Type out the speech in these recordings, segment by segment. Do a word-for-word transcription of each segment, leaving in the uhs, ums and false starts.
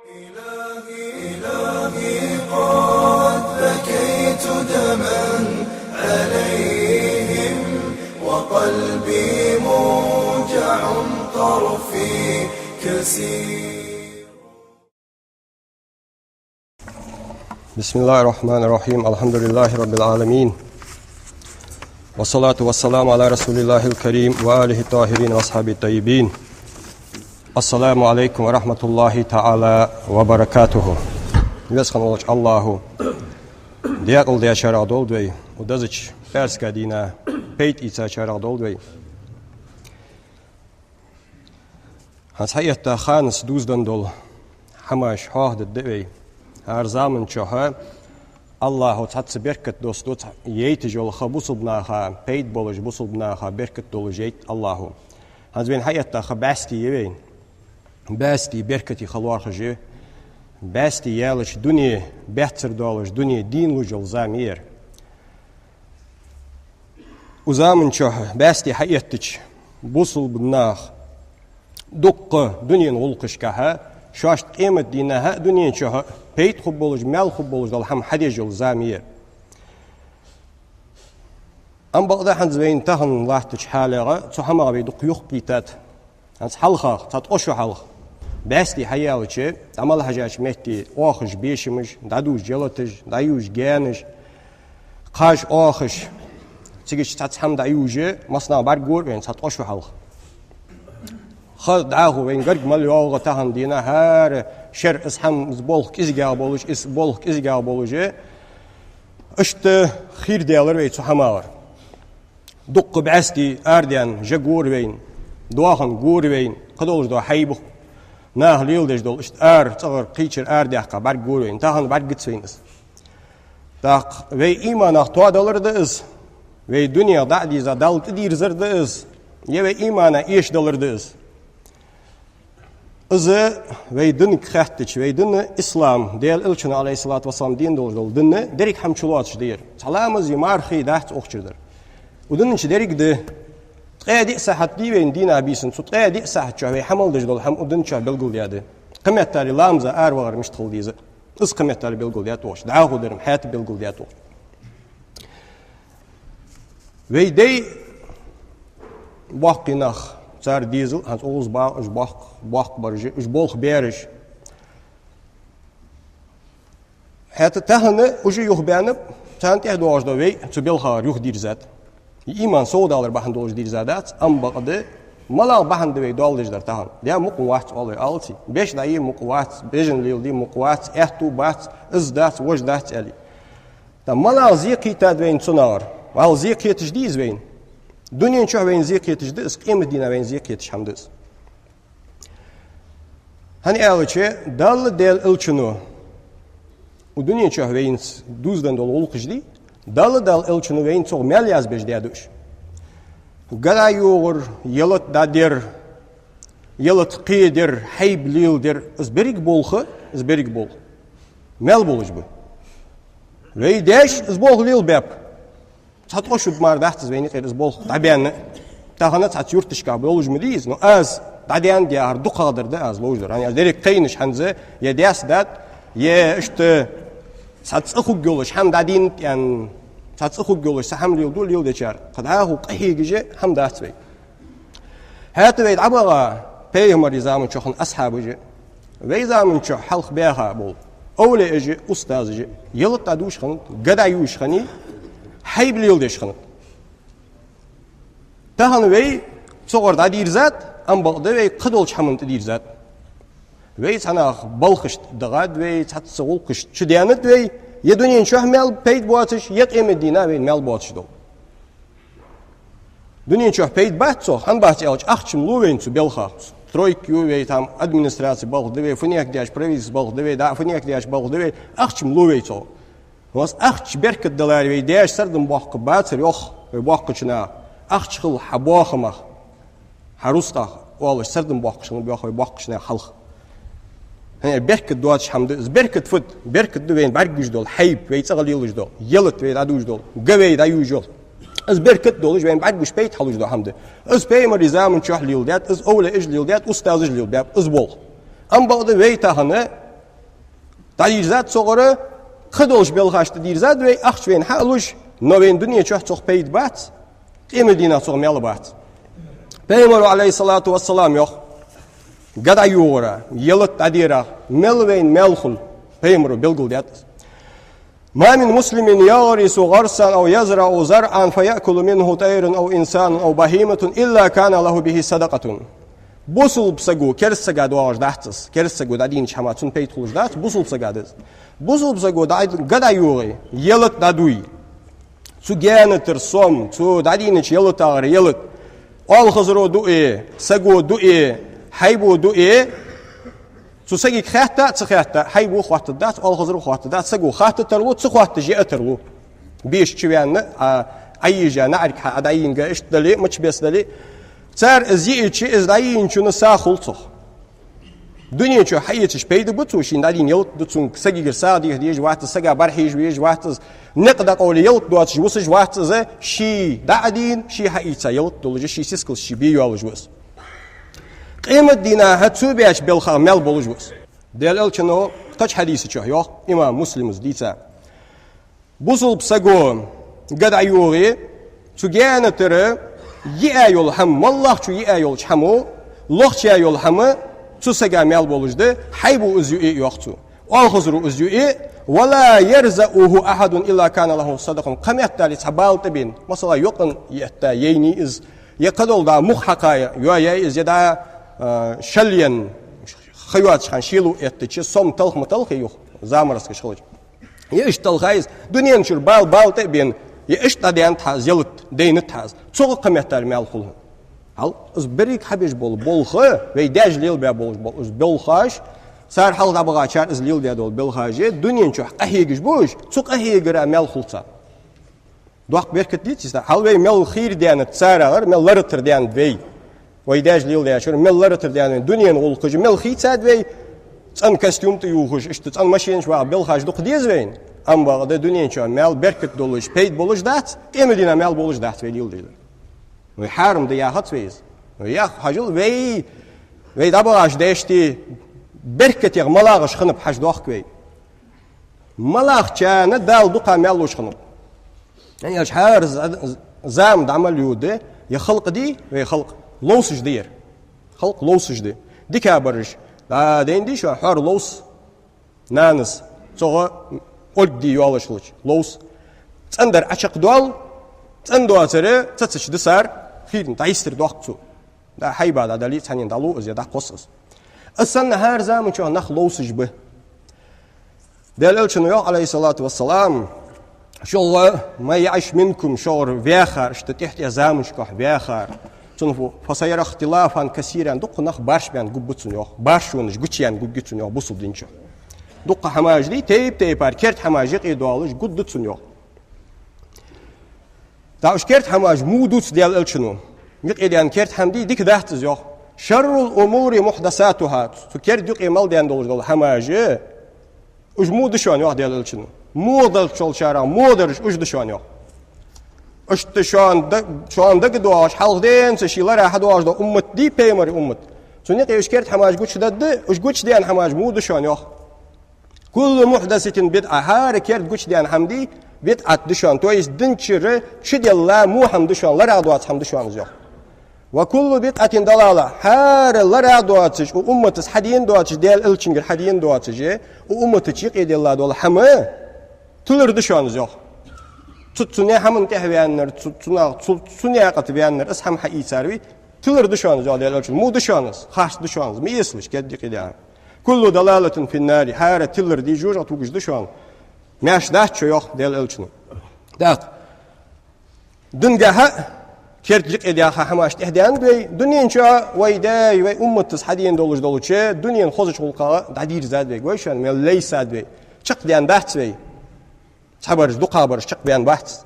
إلهي، إلهي، قد بكيت دما عليهم، وقلبي موجع، طرفي كسير. بسم الله الرحمن الرحيم. الحمد لله رب العالمين. والصلاة والسلام على رسول الله الكريم وآله الطاهرين وأصحابه الطيبين. السلام عليكم ورحمة الله تعالى وبركاته. Веза хинна волча АллахӀо декъала дечарех долда вай, укх дезача пӀаьраска дийнахьа пайда ийцачарех долда вай. ХӀанз хьаэтта ханас дувзаденна дола хӀамаш хьоахадергда вай. ХӀара заман чухь АллахӀо цхьацца беркат доссаду, цхьа яйташ йола ха бусалба наха пайда болаш, бусалба наха беркат долаш яйт АллахӀо. ХӀанз вайна хьаэтта ха бӀаьсти я вайна. БӀаьсти беркате ха лоархӀаш я. БӀаьсти яьлча дуне баьццара долаш, дуне дийна луш йола зама я ер. Укх заман чухь бӀаьсти хьаэттача, бусалба нах дуккха дунен гӀулакхашкахьа, шоашта къематдийнахьа а, дунен чухь а пайда хургболаш, маьл хургболаш дола хӀама хьадеш йола зама я ер. Ам бакъда хӀанз вайна тахан латтача хьалагӀа цу хӀамах вай дукха юхакхийттад. ХӀанз хьалхагӀа, цхьа ткъо шу хьалха, бӀаьсти хьаяьлча, дӀа мел хьежача метте оахаш бешамаш, дӀадувш ялаташ, дӀаювш гаьнаш, кхаж оахаш, цига цхьацца хӀама дӀаювш, массанахьа бӀаргагора вайна цхьа ткъо шу хьалха. Ха дӀахо вайна гарга мел йоагӀа тахан дийнахьа, хӀара шера из хӀама, из болх кӀезигагӀа болаш, из болх кӀезигагӀа болаш, иштта хир даьлар вай цу хӀамагӀара. Дуккха бӀаьсти арадаьнна жа гора вайна, доахан гора вайна, кхыдолаш дола хьайба, наха леладеш дола, иштта ара, цӀагӀара, кхычара арадаьккха бӀаргагора вайна. Тахан бӀаргагац вайна из. ТӀаккха вай иманах тоадалар да из, вай дунех дӀа а дийза, Далла тӀадийрзар да из, е вай имана эшадалар да из. Из вай динга хаьттача, вай дин ислам, Даьла Элчано, Ӏалайхи ссалату вассалам, дена долаш дола дин, деррига хӀама чулоацаш да ер. Цхьа ламаз е марха дац укх чура дар. Укх дина чу деррига да. Ткъаь диъ сахьат дий вайна дийнахьа, бийсанна, цу ткъаь диъ сахьат чухь вай хӀама мел деш дола хӀама укх дина чухь белгалдаьд. Кхыметтел ламаза аравахар мишта хила деза, из кхыметтел белгалдаьд укх чу. ДӀахо дар-м хӀаьта белгалдаьд укх чу. Вай дай боккхий нах, цар дезал, хӀанз укхаза ба уж боккх-, боккхагӀбараш, уж болх баьраш. ХӀаьта тахан уж юхабаьннаб, царна тӀехьа доагӀаш да вай цу балхагӀара юхадийрзад. Иман совдалар бахьан долаш дийрзадац, ам бакъда малагӀа бахьан да вай доал деш дар тахан? Даьра мукъа вац оалий алций, беш дӀаийца мукъа вац, бежан леладе мукъа вац, аьттув бац, из дац, вож дац аьле. ТӀаккха малагӀа зе кхийттад вайна цу наӀара? ВӀалла зе кхеташ дий из вайна? Дунен чухь вайна зе кхеташ да из, къематдийнахьа вайна зе кхеташ хӀама да из. ХӀана аьлча, Далла, Даьла Элчано укх дунен чухь вайна дувзаденна дола гӀулакхаш дий, Далла, Даьла Элчано вайна цох маьл язбеш даьд уж. Га дӀайогӀар, ялат дӀадер, ялат кхедар, хьайба леладер, из беррига болх, из беррига болх маьл болаш ба. Вай даьша из болх лелабаьб. Цхьа ткъо шу мара дац из вайна юкъера из болх дӀабаьнна. Тахан цхьацца юрташка болаш ма дий из, но аз дӀадаьннад яхар дукхагӀдар да аз ловш дар. ХӀана аьлча деррига кхайнаш хӀанз е даьсса даьд, е иштта цхьа цӀи хургйолаш хӀама дӀадийнад аьнна, цхьа цӀи хургйолаш цхьа хӀама леладу леладечар. Кхы дӀахо къахьегаш хӀама дац вай. ХӀаьта вай дӀабаха пайхамара заман чухь хинна асхьабаш а, вай заман чухь хьалха баьха бола овлияаш а, устазаш а ялат дӀадувш хиннад, га дӀаювш хиннай, хьайба леладеш хиннад. Тахан вай цунгара дӀадийрзад, ам бакъда вай кхыдолча хӀаман тӀа дийрзад. Вай цхьаннахьа балхашта дагӀад вай, цхьацца гӀулакхаш чудаьннад вай, е дунен чухь маьл, пайда боацаш, е къематдийнахьа вайна маьл боацаш дола. Дунен чухь пайда бац цох, хӀана бац аьлча, ахча-м лу вайна цу балхах. Стройка ю вай, там администраци балха да вай, фунек деш, правительство балха да вай, дӀа фунек деш балха да вай, ахча-м лу вай цох. Вай ахча беркат даларе вай даьша сардам боаккхаргбацар, йоах вай боккхагӀча наха. Ахча хул хьа боахамах, хьа рузкъах, оалаш, сардам боаккхаш хиннаб, йоах, вай боккхагӀча наьха хьалха. ХӀана аьлча беркат доацаш хӀама да из. Беркат фуд? Беркат да вайна бӀаргагуш дола хьайба, вай цӀагӀа лелаш дола, ялат вай дӀадувш дола, га вай дӀаювш йола. Из беркат долаш, вайна бӀаргагуш, пайда хьалуш дола хӀама да. Из пайхамара заман чухь леладаьд, из овлияаша леладаьд, устазаша лелабаьб из болх. Ам бакъда вай тахан ДӀадийрзад цунгара, кхыдолча белхашта дийрзад вай, ахча вайна хьалуш, но вайна дунен чухь цох пайда бац, къематдийнахьа цох маьл бац. Пайхамара, Ӏалайхиссалату вассалам, йоах, га дӀайогӀара, ялат дӀадерах мел вайна маьл хул, Пайхамара белгалдаьд из. ما من مسلم يغرس غرسا أو يزرع زرعا فيأكل منه طير أو إنسان أو بهيمة إلا كان له به صدقة. Бусалба саго, керста сага доагӀаш дац из. Керста саго дӀадийнача хӀамах цунна пайда хулаш дац, бусалба сага да из. Бусалба саго дӀа-, га дӀайогӀе, ялат дӀадуй. Цу гаьна тӀара сом, цу дӀадийнача ялатагара ялат. Оалхазаро дуӀе, саго дуӀе, хьайбо дуӀе. Цу сагага хаьтта а, ца хаьтта а, хьайбо хоаттаргдац, оалхазаро хоаттаргдац, саго хатта тарлу, ца хоатташ яа тарлу. Беша чу ваьнна, а, Ӏайижа, наӀарга хьа а дӀайийнга, иштта дале, мича беса дале. Цар из йиача, из дӀайийначунна сагӀа хул цох. Дунен чу хьаэцаш пайда ба цо, шийна дӀадийна ялат да цунга, сагагара сагӀа деха дезаш вац из, сага бӀарахьежа везаш вац из, никъ дӀакъовла ялат доацаш вусаш вац из, ший дӀа а дийна, ший хьаийца ялат долаш, ший сискал ший бе йолаш ва из. Къематдийнахьа цу баьча белхах маьл болаш ва из. Даьла Элчано кхыча хьадиса чу йоах, имам Муслима из дийца. Бусалба саго га дӀайогӀе, цу гаьна тӀара йиа йола хӀама, моллагӀчо йиа йолча хӀамо, лохча йола хӀама цу сага маьл болаш да, хьайбо из юӀе йоах цо. Оалхазаро из юӀе, ولا يرزعه أحد إلا كان له صدقة. Кхыметтел цхьа бала тӀабена, масала, йокъан етта яйнай из, е кхыдола дӀа мух хьакха йоаяьй из, е дӀа, а, шелъяьнна, ха йоацача хана шело эттача, сом талха ма талхий юха, заморозкаш хилча. Е иштта талхай из, дунен чура бала, бала тӀабена, е иштта дӀадаьннад хьа из, ялат дайнад хьа из. Цох кхыметтел маьл хул хьона. Хьал, из берриг хьабеш бола болх, вай даьша лелабаь болаш бола из белхаш, цар хьалха дӀабахачар из леладаь дола белхаш, дунен чухь къахьегаш ба уж, цу къахьегара маьл хул царна. Доккха беркат деций из? Хьал вай мел хийра даьннад царагара, мел лорадара даьннад вай. Вай даьша леладаьчар мел лорадара даьннад вай, дунен гӀулакхаш мел хийцад вай, цӀена костюм тӀаювхаш, иштта цӀена машинаш ваха белхаш дукха деза вайна. Амма бакъда дунен чу маьл беркат долаш, пайда болаш дац, къематдийнахьа маьл болаш дац вай леладаьр. Вай хьарам да яхац вай из. Вай ях хьажал вай, вай дӀабахача даьшта беркатех малагӀаш хиннаб хьаждоахк вай. МалагӀчарна Дала дукха маьл луш хиннаб. Аьлча хӀара з-, з-, зама дӀа мел йода, е халкъ дий, вай халкъ, ловцаш да ер. Халкъ ловцаш да. Декабрь дӀадайнадий шоана, хӀара ловц нанас, цох ольга ди йолаш хилча, ловц. ЦӀендар Ӏочакхдоал, цӀена доацар, цацача дисар, хийрна дӀайистар доахк цо. ДӀа хьайба дӀадале, цхьанне дӀалу из, е дӀакхосс из. Из санна хӀара заман чухь нах ловцаш ба. Даьла Элчано йоах, Ӏалайхиссалату вассалам, шугара, من يعش منكم, шугара ваьхар, иштта тӀехьа-тӀехьа заманашкахь ваьхар, цунна фу, فسيرى اختلافا كثيرا, дукха нах бӀаргашбаьнна гургба цунна йоах, бӀаргашонаш гучаяьнна гургья цунна йоах бусалба дина чу. Дукха хӀамаш дий, тайп-тайпара керда хӀамаш юкъе доалаш гургда цунна йоах. ТӀаккха уж керда хӀамаш во дувц Даьла Элчано? Юкъе даьнна керда хӀама дий, дика дац из йоах. شر الأمور محدثاتها, цу керда юкъе мел даьнна долаш дола хӀамаш, уж во да шоана йоах Даьла Элчано. Во долча шолчарах во дараш уж да шоана йоах. Иштта шоана да-, шоана дагадоагӀаш, хьалха денз ший ларах хьадоагӀаш дола уммат дий, пайхамара уммат. Цун юкъе уж керда хӀамаш гучадаргда, уж гучадаьнна хӀамаш во да шоана йоах. كل محدثة بدعة, хӀара керда гучадаьнна хӀама дий, бидӀат да шоана, то есть дин чура чудилла во хӀама да шоана, ларах доаца хӀама да шоана из йоах. وكل بدعة ضلالة, хӀара ларах доацаш, укх умматаца хьадена доацаш, Даьла Элчангара хьадена доацаш, укх уммата чу юкъе дилла дола хӀама тилар да шоана из йоах. Цу, цу наькъа хӀаман тӀехьа ваьннар, цу, цу наькъа, цу, цу наькъа тӀа ваьннар, из хӀама хьаийцар вий, тилар да шоана из йоах Даьла Элчано, во да шоана из, харц да шоана из, ма эцалаш керда юкъе даьнна. كل ضلالة في النار, хӀара тилар дий, жожагӀате вугаш да шоана. Маьрша дац шо йоах Даьла Элчано. ТӀаккха динагахьа керда юкъе даьха хӀамаш тӀехьа даьннад вай, дунен чу вай даьй, вай умматаца хьадена долаш долча дунен хозача гӀулакхах дӀадийрзад вай, гой шоана, мел лейсад вай, чакхдаьнна дац вай. Цхьабараш, дукхагӀбараш чакхбаьнна бац.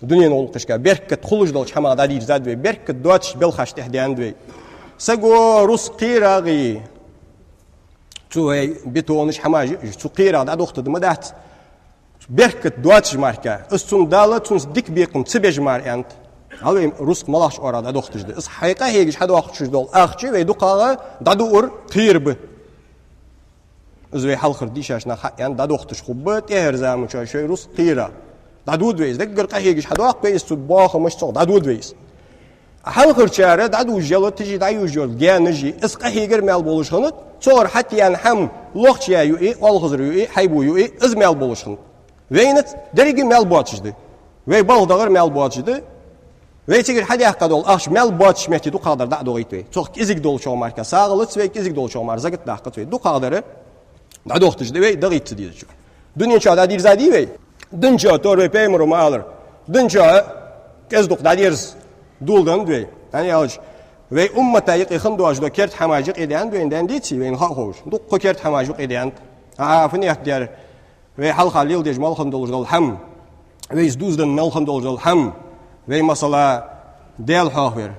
Дунен гӀулакхашка беркат хулаш долча хӀамах дӀадийрзад вай, беркат доацача белхаш тӀехьа даьннад вай. Саго рузкъа кхерагӀа, цу вай бетонаш хӀамаш, цу кхерагӀа дӀадохийтаргда ма дац. Беркат доацача мара. Из цунна Дала цунца дика бекхам ца беш мара аьннад. Хьал вай рузкъа малагӀча оагӀорахьа дӀадохийташ да. Из хьай къахьегаш хьадоаккхаш дола ахча вай дукхагӀа дӀадуур кхера ба. Из вай хьалхара дийшача наха хьаьннад, дӀадохийташ хургба тӀехьарча заман чухь шоай рузкъа кхера. ДӀадода вай из, даггара къахьегаш хьадоаккх вай из, цу бохамашца дӀадода вай из. А хьалхарчар дӀадувш йола тижи, дӀаювш йола гаьнаши, из къахьегар маьл болаш хиннад, цунгара хьатӀаяьнна хӀама лохча яь юи, оалхазара юи, хьайбо юи, из маьл болаш хиннад. Вайнаца деррига маьл боацаш да. Вай балха дахар маьл боацаш да. Вай цигара хьадаьккха дола ахча маьл боацача метте дукхагӀдар дӀадохийт вай. Цох кӀезига долчох мара сагӀа лац вай, кӀезига долчох мара закат даккхац вай. ДукхагӀдар дӀадохийташ да вай, дахийта ца дезачох. Дунен чухь дӀадийрза дий вай? Дунен чухь тӀора вай пайхамара ма аллара. Дунен чухь кӀезиг-дукха дӀадерза доладеннад вай. ХӀана аьлча, вай уммата юкъе хинна доацаш дола керда хӀамаш юкъе даьннад вайна, даьннадеций, вайна хьакховш. Дукха керда хӀамаш юкъе даьннад. А, фу нехтдар, вай хьалха леладеш мел хинна долаш дола хӀама, вайца дувзаденна мел хинна долаш дола хӀама, вай, масала, Даьла хьоахавар,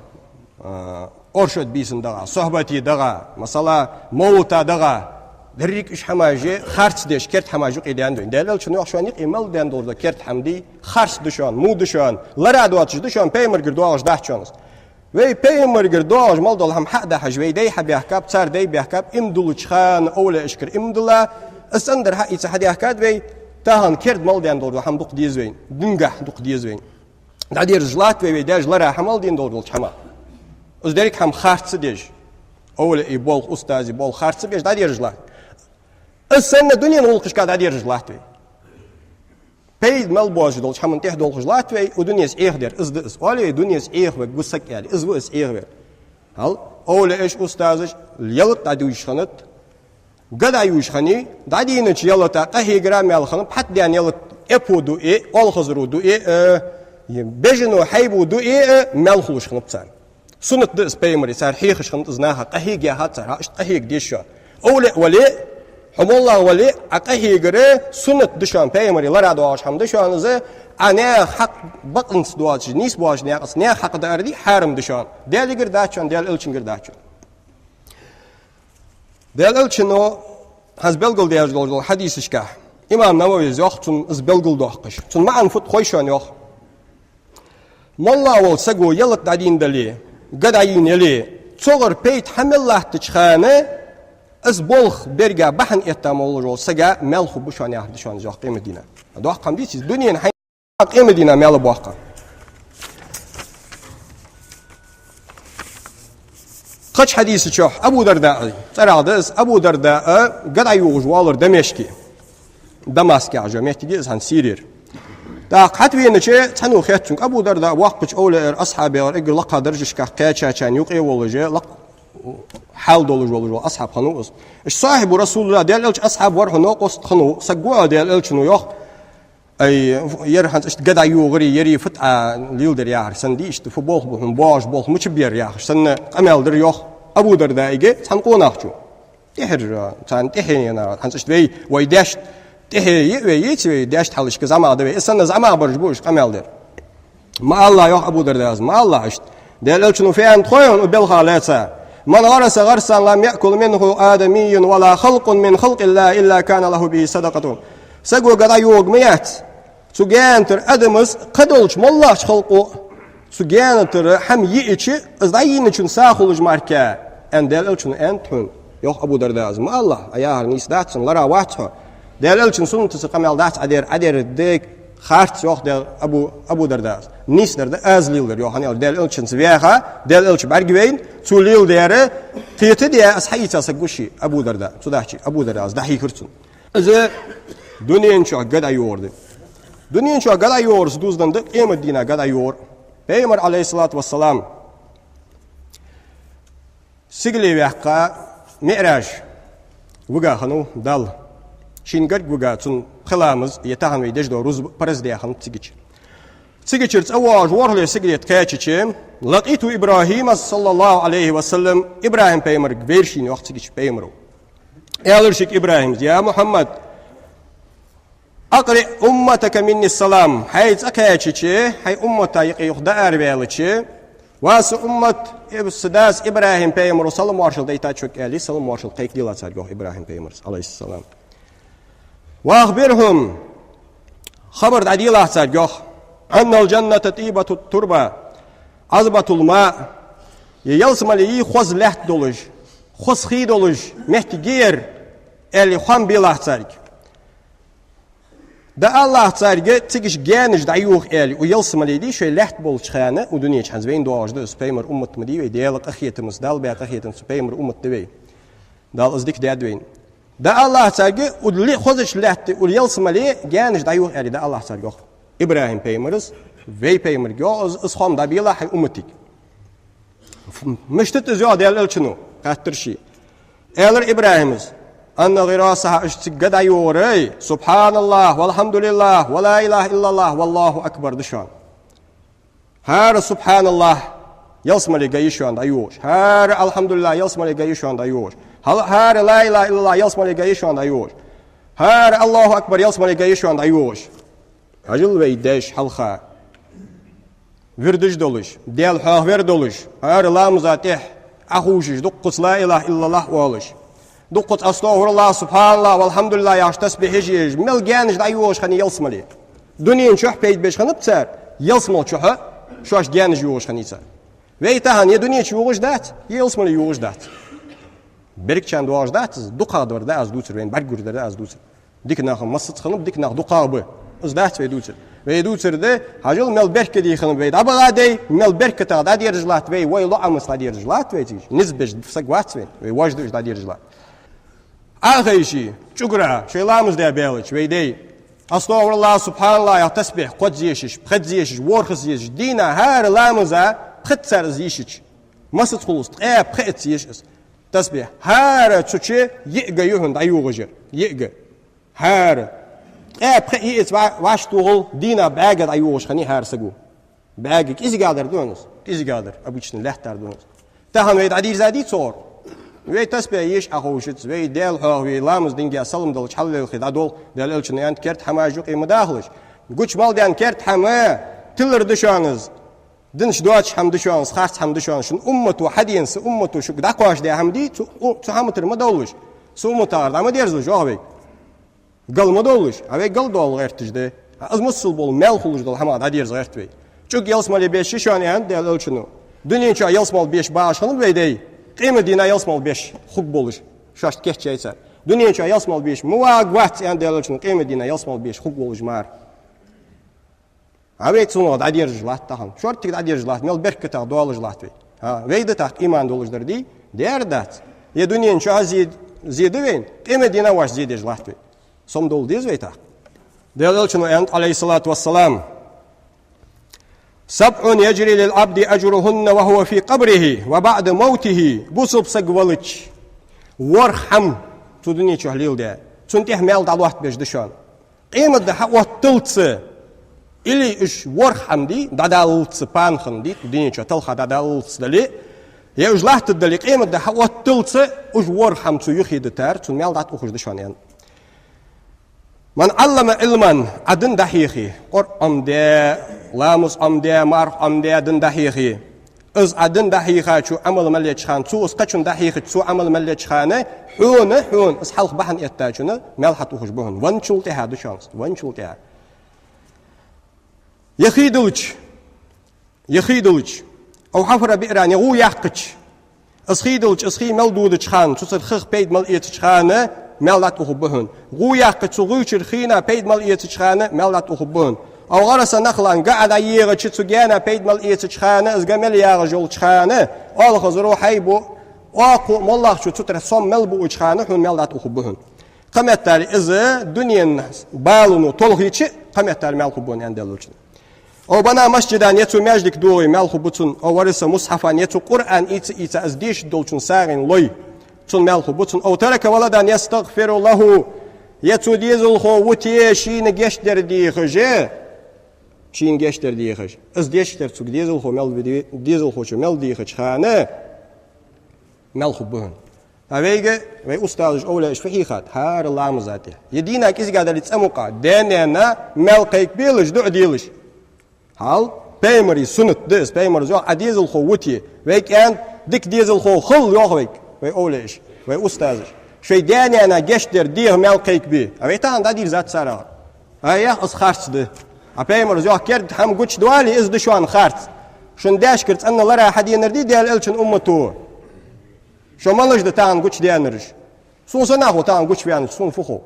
а, оршот бийсан дагӀа, сухьбате дагӀа, масала, мовлата дагӀа, деррига уж хӀамаш харц деш, керда хӀамаш юкъе даьннад вайна. Даьла Элчано йоах, шоана юкъе мел даьнна долаш дола керда хӀама дий, харц да шоана, во да шоана, ларах доацаш да шоана, пайхамарагара доагӀаш дац шоана из. Вай пайхамарагара доагӀаш мел дола хӀама хьа а дахьаш, вай дай хьабаьхкаб, цар дай баьхкаб, иман диллача хана овлияашкара иман дилла, из цӀендар хьаийца хьадаьхкад вай, тахан керда мел даьнна долаш дола хӀама дукха деза вайна, динагахьа дукха деза вайна. ДӀадерзаш латт вай, вай даьша ларах хӀама мел дийна долаш долча хӀамах. Из деррига хӀама харц ца деш, овлияий болх, устазий болх харц ца беш, дӀадерзаш латт. Из санна дунен гӀулакхашка дӀадерзаш латт вай. Пайда мел боацаш долча хӀаман тӀехьа долхаш латт вай, укх дуненца Ӏехадар, из да из. Оал вай, дуненца Ӏехавергва саг аьле, из ва из Ӏехавар. Хьал, овлияаш, устазаш ялат дӀадувш хиннад, га дӀаювш хиннай, дӀадийнача ялата къахьегара маьл хиннаб, хьатӀадаьнна ялат эпо дуи, оалхазаро дуи, э, бежано хьайбо дуи, э, маьл хулаш хиннаб царна. Суннат да из пайхамара, цар хьехаш хиннад из наха, къахьега яхад цар, хьа, иштта къахьега деза шо. Овлия вале, хьо моллагӀа вале, Ӏа къахьегар суннат да шоана, пайхамара ларах доагӀаш хӀама да шоана из, Ӏа наьха хьакъ бакъонца доацаш, нийса боацача наькъаца наьха хьакъ даар дий, хьарам да шоана. Даьлагара дац шоана, Даьла Элчангара дац шоана. Даьла Элчано хӀанз белгалдаь долаш дола хьадисашка, имам Нававис йоах, цун из белгалдоаккхаш. Цун маӀан фуд хой шоана, йоах. МоллагӀа вола саго ялат дӀадийна дале, га дӀайийна яле, цунгара пайда хьа мел латтача хана, из болх берга бахьан этта молаш вола сага маьл хургба шоана яхар да шоана из, йоах, къематдийнахьа. Доккха хӀама деций из, дунен хьай а, къематдийнахьа маьл боаккх. Кхыча хьадиса чухь Абу Дардаъ, цӀерагӀа да из, Абу Дардаъ га дӀайоагӀаш воаллар Дамашке. Дамаск яхаш йола моттиг я из хӀанз Сирера. ТӀаккха хьатӀавенача цхьанне хаьттад цунга, Абу Дардаъ воккхача овлияйра, асхьабайра, эггара лакхагӀа даржашка кхаьчачарна юкъе волаш, лакха хьал долаш волаш вола асхьаб хиннав из. Иштта сахьибу Расулуллахь, Даьла Элчан асхьаб вар хьона, къоастам хиннав, саг ва хьо, Даьла Элчано йоах, ай, ер хӀанз иштта га дӀайоагӀари, ери фу тӀа леладар яхар санна дий, иштта фу болх ба хьона, боагӀаш болх мичаб ба ер яхаш санна къамаьл дир йоах Абу Дардаъига цхьан къонахчо. ТӀехьара, царна тӀехьенна, хӀанз иштта вай, вай даьшта тӀехье я вай, йиций вай даьшта хьалхашка зӀамагӀа да вай. Из санна зӀамагӀбараш ба уж къамаьл дер. Ма алалахь, йоах Абу Дардаъас, ма алалахь иштта. Даьла Элчано фу аьннад хой хьона укх белхах лаьца: «من غرس غرسا لم يأكل منه آدمي ولا خلق من خلق الله إلا كان له به صدقة». Саго га дӀайоагӀарг ма яц, цу гаьна тӀара адамас кхыдолча моллагӀча халкъо цу гаьна тӀара хӀама йиача, из дӀайийначун сагӀа хулаш мара, аьнна, Даьла Элчано аьннад хьона, йоах Абу Дардаъас. Ма алалахь, Ӏа яхар нийса дац, цунна ларах вац хьо. Даьла Элчан суннатаца къамаьл дац Ӏа дер, Ӏа дер да харц, йоах Даьла Абу, Абу Дардаъас. Нийсдар да аз леладер, йоах, хӀана аьлча Даьла Элчанца ваьха, Даьла Элча бӀаргавайна, цо леладер кхетаде, аз хьаийца саг ва ше, Абу Дардаъ. Цудухьа Абу Дардаъас дӀахьийхар цунна. Из дунен чухь га дӀайоагӀар да. Дунен чухь га дӀайоагӀарца дувзаденна да къематдийнахьа га дӀайоагӀар. Пайхамар, Ӏалайхи ссалату вассалам, сигале ваьккха, МиӀраж вига хиннав Далла. Шийна гарга вига, цун пхи ламаз, е тахан вай деш дола рузба парз даь хиннад цигача. Цигачара цӀавоагӀаш ворхӀлагӀа сигале тӀа кхаьчача, «لقيت إبراهيم صلى الله عليه وسلم», ИбрахӀим пайхамарга вайра ше, йоах цигача пайхамаро. Аьлар шийга ИбрахӀима: «يا محمد، أقرئ أمتك مني السلام». Хьай цӀа кхаьчача, хьай уммата юкъе юха дӀаараваьлча, ва са уммат, э, са дас ИбрахӀим пайхамаро салам-моаршал дайтад шуга, аьле, салам-моаршал кхайкаделахь царга, йоах ИбрахӀим пайхамара, Ӏалайхи ссалам. «وأخبرهم», хабар дӀаделахь царга, йоах, «أن الجنة طيبة التربة عذبة الماء». Е ялсмале йий хоза лаьтта долаш, хоза хий долаш моттиг я ер. аьле, хоам белахь царга. ДӀаалалахь царга, цигаш гаьнаш дӀайоха аьле, укх ялсмале дий, шоай лаьтта болча хана, укх дунен чу хӀанз вайна доагӀаш да из, пайхамара уммат ма дий вай, Даьла къахетамца, Дала баь къахетамца, пайхамара уммат да вай. Дала из дика даьд вайна. ДӀаалалахь царга, укх ле-, хозача лаьтта, укх ялсмале гаьнаш дӀайоха аьле, дӀаалалахь царга, йоах ИбрахӀим пайхамара, вай пайхамарга йоах из, из хоам дӀабелахь хьай умматага. Мишта да из, йоах Даьла элчано, хаьттар ше. Аьлар ИбрахӀима: «أن غراسها», уж цига дӀайоагӀараш, «سبحان الله والحمد لله ولا إله إلا الله والله أكبر» да шоана. ХӀара «سبحان الله» ялсмале га я шоана дӀайоагӀаш. ХӀара «الحمد لله» ялсмале га я шоана дӀайоагӀаш. ХӀара «لا إله إلا الله» ялсмале га я шоана дӀайоагӀаш. ХӀара «الله أكبر» ялсмале га я шоана дӀайоагӀаш. Хьажал вай даьша хьалха. Вирдаш долаш, Даьла хьоахавар долаш, хӀара ламаза тӀехьа Ӏохувшаш, дуккхаза «لا إله إلا الله» оалаш, дуккхаза «أستغفر الله، سبحان الله، والحمد لله» яхаш тасбихьаш еш, мел гаьнаш дӀайоагӀаш хиннай ялсмале. Дунен чухь пайда беш хиннаб цар, ялсмале чухь шоашта гаьнаш йоагӀаш хиннай цар. Вай тахан е дунен чу йоагӀаш дац, е ялсмале йоагӀаш дац. Беркачарна доагӀаш дац из, дукхагӀдар да аз дувцар, вайна бӀаргагур дар да аз дувцар. Дика нах массаза хиннаб, дика нах дукхагӀа ба. Из дац вай дувцар. Вай дувцар да, хьажал, мел беркате хиннаб вай дӀабаха дай, мел беркатах дӀадерзаш латт вай, вай лоӀамца дӀадерзаш латт вай цигаш. Низ беш саг вац вай, вай вож да уж дӀадерзаш латт. Ӏохайша, чӀугара, шоай ламаз даь баьлча, вай дай. «أستغفر الله، سبحان الله» яха тасбихь кхозза ешаш, пхезза ешаш, ворхӀазза ешаш, дийнахьа хӀара ламаза пхезза сари из йийшача. Массаза хулаш, ткъаь пхезза еш из тасбихь. ХӀара цу чу йиъ га я хьона дӀайоагӀаш яр. Йиъ га. ХӀара. Ткъаь пхезза йиъазза ва-, вӀаштӀехьа дийнахьа бӀаь га дӀайоагӀаш хиннай хӀара саго. БӀаь га кӀезигагӀдар да хьона из. КӀезигагӀдар, обычно лаьттар да хьона из. Тахан вай дӀадийрзадий цох? Вай тасбихь еш Ӏоховшац, вай Даьла хьоахаве, ламаз динге, салам далча хьаллелхе дӀадолх, Даьла элчано аьннад, керда хӀамаш юкъе ма дахалаш. Гуча мел даьнна керда хӀама тилар да шоана из. Динаш доацаш хӀама да шоана из, харц хӀама да шоана из. Шун уммато хьадена, са уммато шуга дӀакхоачашдаь хӀама дий, цу, у-, цу хӀаман тӀара ма довлалаш. Са умматагара дӀа ма дерзалаш, йоах вайга. Гал ма довлалаш, а вай гал доалла гӀерташ да. А из миссел бола маьл хулаш дола хӀамах дӀадерза гӀерт вай. ЧӀуг ялсмале беш я шоана, аьннад Даьла элчано. Дунен чу ялсмале беш багӀаш хиннаб вай дай, къемата дийнахьа ялсмале беш хургболаш, шоашта кийчъяьй цар. Дунен чу ялсмале беш ма вагӀа вац, аьннад Даьла элчано, къемата дийнахьа ялсмале беш хургволаш мара. А вай цунах дӀадерзаш латт тахан. Шортига дӀадерзаш латт, мел беркатах доалаш латт вай. ХӀа, вай да тӀаккха иман долаш дар дий? Дера дац. Е дунен чу зе, зе да вайна, къемата дийнахьа вайна зе деш латт вай. Сомадовла деза вай тӀаккха. Даьла элчано аьннад, عليه الصلاة والسلام: «سبع يجري للعبد أجرهن وهو في قبره وبعد موته». Бусалба саг валача, ворхӀ хӀама цу дунен чу леладаь, цунна тӀехьа маьл дӀалоаттабеш да шоана. Къемата ди хьаотталца, или уж ворхӀ хӀама дий, дӀадаллалца, пана хинна дий, дунен чу талха дӀадаллалца дале, е уж латтаргдале, къемата ди хьаотталца, уж ворхӀ хӀама цу юхе дитар, цунна маьл дӀатӀаухаш да шоана, аьннад. «من علم علما», Ӏа дин дӀахьехе, Къуръан Ӏомадаь, ламаз Ӏомадаь, марха Ӏомадаь, дин дӀахьехе. Из Ӏа дин дӀахьехачо Ӏамал мел еча хана, цо из кхычунга дӀахьехача, цо Ӏамал мел еча хана, хьона, хьона из хьалха бахьан эттачунна маьл хьатӀаухаш ба хьона. Венначул тӀехьа да шоана из, венначул тӀехьа. Е хий диллача, е хий диллача, أو حفر بئرا, е гӀув яьккхача, из хий диллача, из хий мел додача хана, цу чура хих пайда мел эцача хана маьл дӀатӀаухаргба хьона. ГӀув яьккхача, цу гӀув чура хинна пайда мел эцача хана маьл дӀатӀаухаргба хьона. أو غرس نخلا, га Ӏа дӀаегӀача, цу гаьна пайда мел эцача хана, из га мел ягӀаш йолча хана, оалхазаро хьайба, оакхо а, моллагӀчо цу тӀара сом мел буача хана хьона маьл дӀатӀаухаргба хьона. Кхыметтел из дунен балано толхаеча, кхыметтел маьл хургба хьона, аьннад Даьла элчано. أو بنى مسجدا, е цо маьждиг дохе, маьл хургба цунна, أو ورث مصحفا, е цо Къуръан ийца-ийца из дешаргдолчунна сагӀийна лой, цунна маьл хургба цунна, أو ترك ولدا يستغفر له, е цо дезалхо вите шийна гешт дар дехаш, шийна гешт дар дехаш. Из дешаш дар цу дезалхо мел де-, дезалхочо мел дехача хана маьл хургба хьона. А вайга вай устазаш, овлияаш фу хьийхад? ХӀара ламаза тӀехьа, е дийнахьа кӀезига дале цкъа мукъагӀа, даь-наьна маьл кхайкабелаш, дуӀа делаш. Хьал, пайхамара суннат да из, пайхамара йоах: Ӏа дезалхо вите. Вайга аьннад: дика дезалхо хила, йоах вайга вай овлияаш, вай устазаш. Шоай даь-наьна гешт дар деха маьл кхайкабе. А вай тахан дӀадийрзад царех. А яхар из харц да. А пайхамара йоах: керда хӀама гучадоале, из да шоана харц. Шун даьшкара цӀена лара хьаденар дий Даьла элчан уммато? Шо малаш да тахан гучадаьннараш? Сона санна хов тахан гучаваьннача, сона фу хов.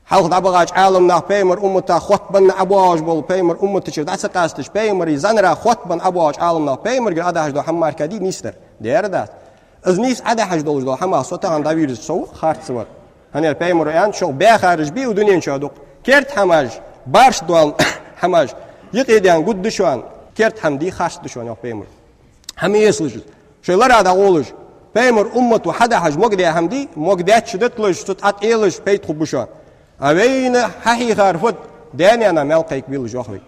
Хьалха дӀабахача Ӏаламнаха, пайхамара умматах хоттабенна ӀобоагӀаш бола, пайхамара умматачура дӀа ца къасташ, пайхамара зӀанарах хоттабенна ӀобоагӀача Ӏаламнаха пайхамарагара Ӏодахьаш дола хӀама мара дий нийсдар? Дера дац. Из нийса Ӏодахьаш долаш дола хӀамах со тахан дӀавийрзача, со ва харц вар. ХӀана аьлча пайхамара аьннад: «Шух баь харжаш бий укх дунен чу, дукха керда хӀамаш, барш дола хӀамаш юкъе даьнна гуд да шоана, керда хӀама дий харц да шоана», йоах пайхамара. ХӀама эцалаш из, шоай лара дӀагӀолаш, пайхамара уммато хьадахьаш могадаь хӀама дий, могадаьча диталаш, цу тӀа тӀелаш, пайда хургба шоана. А вайна хьахьийхар фуд? Даь-наьна маьл кхайкабелаш, йоах вайга.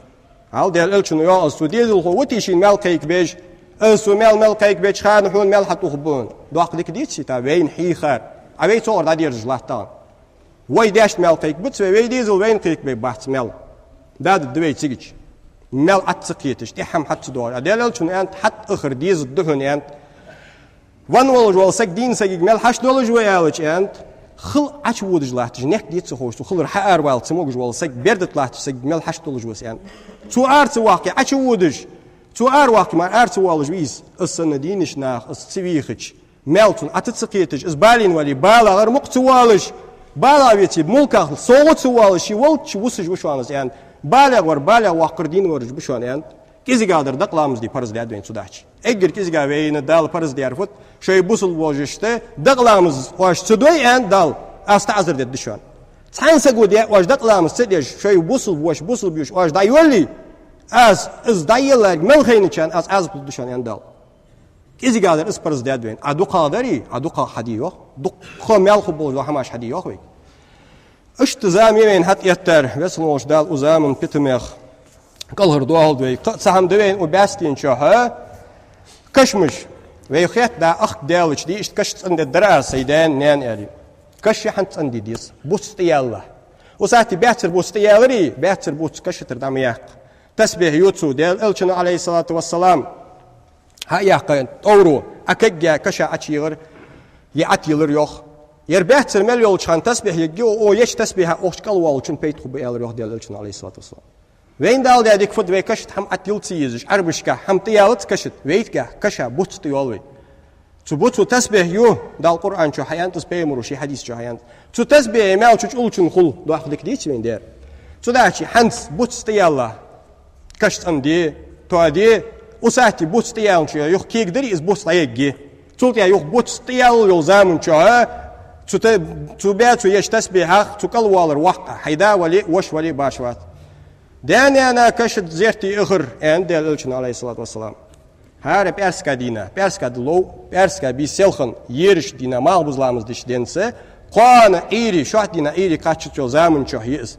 Хьал Даьла Элчано йоах: «Из цу дезалхо витий шийна маьл кхайкабеш, из цо маьл мел кхайкабеча хана хьона маьл хьатӀахургба хьона». Доккха дика деций тӀа вайна хьийхар? А вай цогӀара дӀадерзаш латт тахан. Вай даьшта маьл кхайкабац вай, вай дезал вайна кхайкабергбац маьл. Дадда да вай цигача. Маьл Ӏад ца кхеташ, тӀехьа хӀама хьатӀа ца доагӀаш. А Даьла Элчано аьннад, хьатӀа ахар дезаргда хьона, аьннад. Венна волаш вола саг дийна сагага мел хьашт долаш ва аьлча, аьннад, хила Ӏочуводаш латташ, нек де ца ховш, цу хилара хьааравала ца могаш вола саг, бердат латташ сагага мел хьашт долаш ва из, аьннад. Цо ара ца ваккхе Ӏочуводаш, цо ара ваккхе мара ара ца воалаш вий из, из санна дийнача наха из ца вийхача, маьл цунна Ӏата ца кхеташ, из балийна вале, балагӀара мукъа ца воалаш, балагӀа веце, мулках совгӀа ца воалаш, ше волча вусаш ва шоана из, аьннад. БалегӀа вар, балегӀа воаккхар дийна вараш ба шоана, аьннад. КӀезигагӀдар дакъа ламаз де парз даьд вайна цу дача. Эггара кӀезига вайна Дала парз даьр фуд? Шоай бусалба вожашта дакъа ламаз оаш ца дой, аьннад Дала, аз таӀазар дергда шоана. Цхьан саго де оаш дакъа ламаз ца деш, шоай бусалба воша, бусалба йиша оаш дӀайолле, аз из дӀаелларг мел хайначарна аз Ӏазап лургда шоана, аьннад Дала. КӀезигагӀдар из парз даьд вайна. А дукхагӀдарий, а дукхагӀа хьаде йоах. Дукха маьл хургболаш дола хӀамаш хьаде йоах вайга. Иштта зама я вайна хьатӀаэттар, Веза хинна волча Дала укх заман питамех кӀалхардоахалда вай. Кхы а цхьа хӀама да вайна укх бӀаьстийна чухь кашамаш. Вай хетта дӀа ахка даьлча, дий, иштта кашт цӀендергдар аз сай даьна, наьна, аьле. Каш ший хӀанз цӀенде деза, буц тӀаяьлча. Укх сахьате баьццара буц тӀаяьлча, баьццара буц каша тӀара дӀа ма яккха. Тасбихь ю цо, Даьла Элчано, Ӏалайхи ссалату вассалам, хьаяьккха тӀовра, а кагга каша ӀочуйигӀар, е ӀотӀаелар йоах. Ер баьццара мел йолча хана тасбихь ергья, укх еча тасбихьах укх чу кӀалвоалачунна пайда хургба, аьлар йоах Даьла Элчано, Ӏалайхи ссалату вассалам. Вайна Дала даь дика фуд, вай кашт хӀама ӀотӀаелла ца езаш, Ӏарбашка хӀама тӀаяллалца кашт, вайгахь каша буц тӀайоал вай. Цу буцо тасбихь ю, Дала Къуръан чу хьаяьннад из, пайхамаро ший хьадиса чу хьаяьннад. Цу тасбихьа маьл цу чулачунна хул, доккха дика деций вайна дера? Цудухьа хӀанз буц тӀаяьлча, каш цӀенде, тоаде, укх сахьате буц тӀаяьлча юха кегадарий, из буц дӀаергья. Цул тӀехьа юха буц тӀаяьлла йолча заман чухь цу та-, цу баь цо еча тасбихьах цу кӀалвоалар воккха, хьай да вале а, воша вале а башха вац. Даь-наьна кашт зерте ахар, аьннад Даьла Элчано, Ӏалайхи ссалату вассалам. ХӀара пӀаьраска дийнахьа, пӀаьраска ди лов, пӀаьраска бийса селхан, ерача дийнахьа, малхбуза ламаз деча денца, кхоана Ӏуйре, шоатта дийнахьа Ӏуйре кхаччалца йолча заман чухь я из.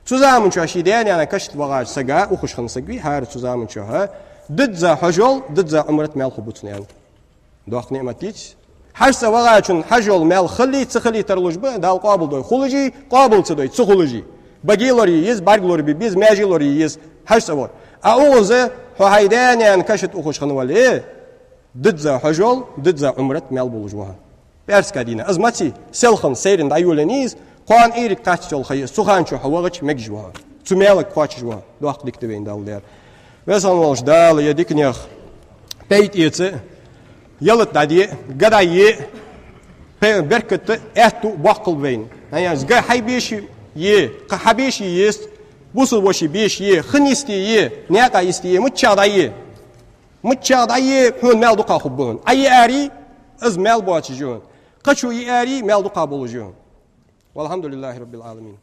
Цу заман чухь ший даь-наьна кашт вахача сага, ухаш хинна саг вий хӀара цу заман чухь, дизза хьажол, дизза Ӏумрат маьл хургба цунна, аьннад. Доккха ниӀмат деций? ХьажцӀа вахачун хьажол маьл хилий, ца хилий тарлуш ба, Дала къоабалдой хулаш, къоабал ца дой ца хулаш. Баге лорае еза, бӀарга лорабе беза, маьже лорае еза, хьажцӀа вар. А укхаза хьо хьай даь-наьна кашт ухаш хинна вале, дизза хьажол, дизза Ӏумрат маьл болаш ва хьо. ПӀаьраска дийнахьа. Из маца? Селхан, сайранна дӀайолаеннай из, кхоана Ӏуйре кхаччалца йола ха я из, цу хана чухь хьо вахача мегаш ва хьо. Цу маьлага кхоачаш ва хьо. Доккха дика да вайна Дала даьр. Веза хинна волча Дала ер диканех пайда эца, ялат дӀаде, га дӀае, пе-, беркат а, аьттув а боаккхалба вайна. ХӀана аьлча га хьайбеш е, кхы хьабеш е езац, бусалба воший беш е, хин йисте е, наькъа йисте е, мичча дӀае. Мичча дӀае, хьона маьл дукха хургба хьона. Ӏоеарий, из маьл боацаш я хьона. Кхычо еарий, маьл дукха болаш я хьона. والحمد لله رب العالمين.